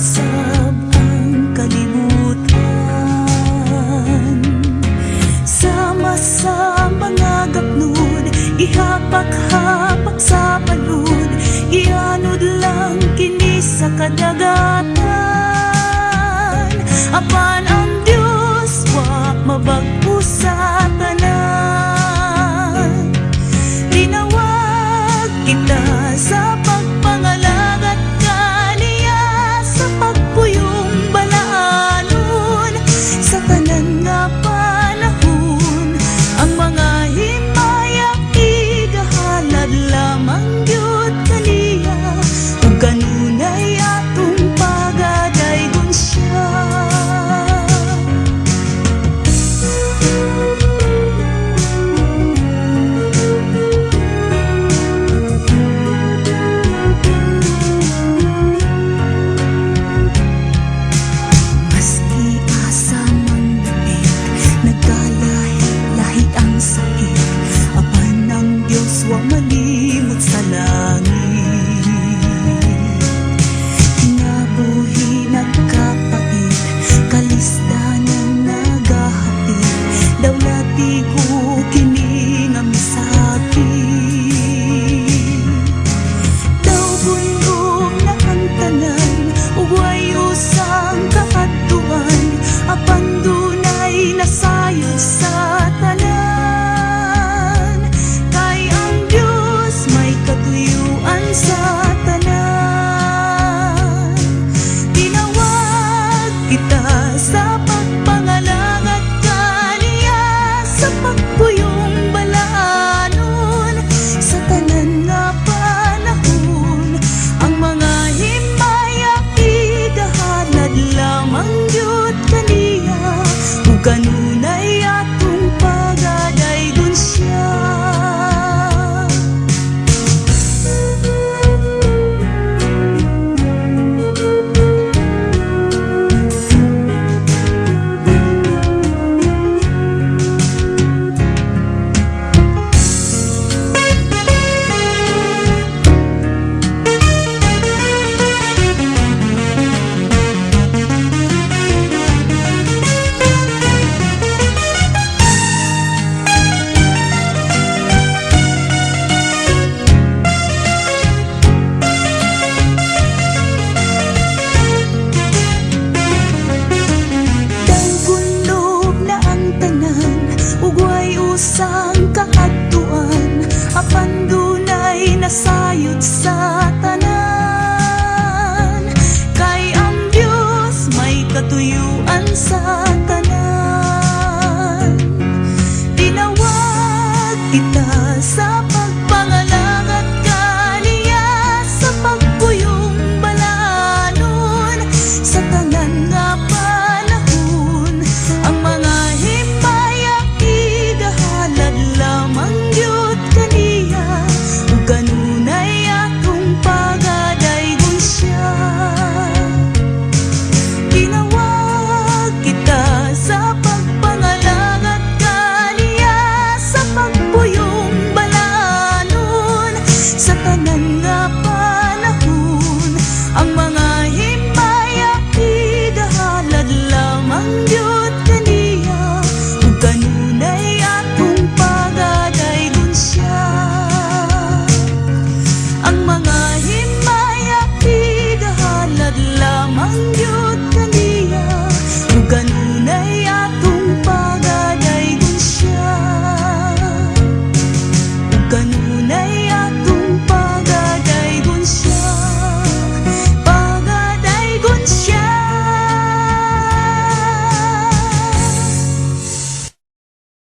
Usab ang kalibutan. Sama sa mga gapnud, gihapak-hapak sa palud, gianod lang kini sa kadagatan. Apan ang Dios wa mabag-o sa tanan. Tinawag kita sa pagpangalagat kaniya, sa pagpuyong balaanon sa tanan nga panahon. Ang mga himaya igahalad lamang gyud kaniya, ug kanunay atong pagadaygon siya. Maski asa man dapit, nagkalahi-lahi ang sakit, apan ang Diyos wa malimot sa langit. Kinabuhi nagkapait, kalisdanan nagahapit, dawlati ko kini nga misakit. Daw bundok na ang tanan, ug way usang kaadtuan, apan dunay nasayod sa tanan. Kay ang Dios may katuyuan sa tanan. Tinawag kita sa pagpangalagat kaniya, sa pagpuyong balaanon sa tanan nga panahon. Ang mga himaya igahalad lamang gyud kaniya, ug kanunay atong pagadaygon siya. Daw gundob na ang tanan, ug way usang kaadtuan, apan dunay nasayod sa tanan. Kay ang Dios may katuyuan sa tanan. Tinawag kita sa pagpangalagat kaniya, sa pagpuyong balaanon sa tanan nga panahon. Ang mga himaya igahalad lamang gyud kaniya, ug kanunay atong pagadaygon siya. Tinawag kita sa pagpangalagat kaniya, sa pagpuyong balaanon sa tanan.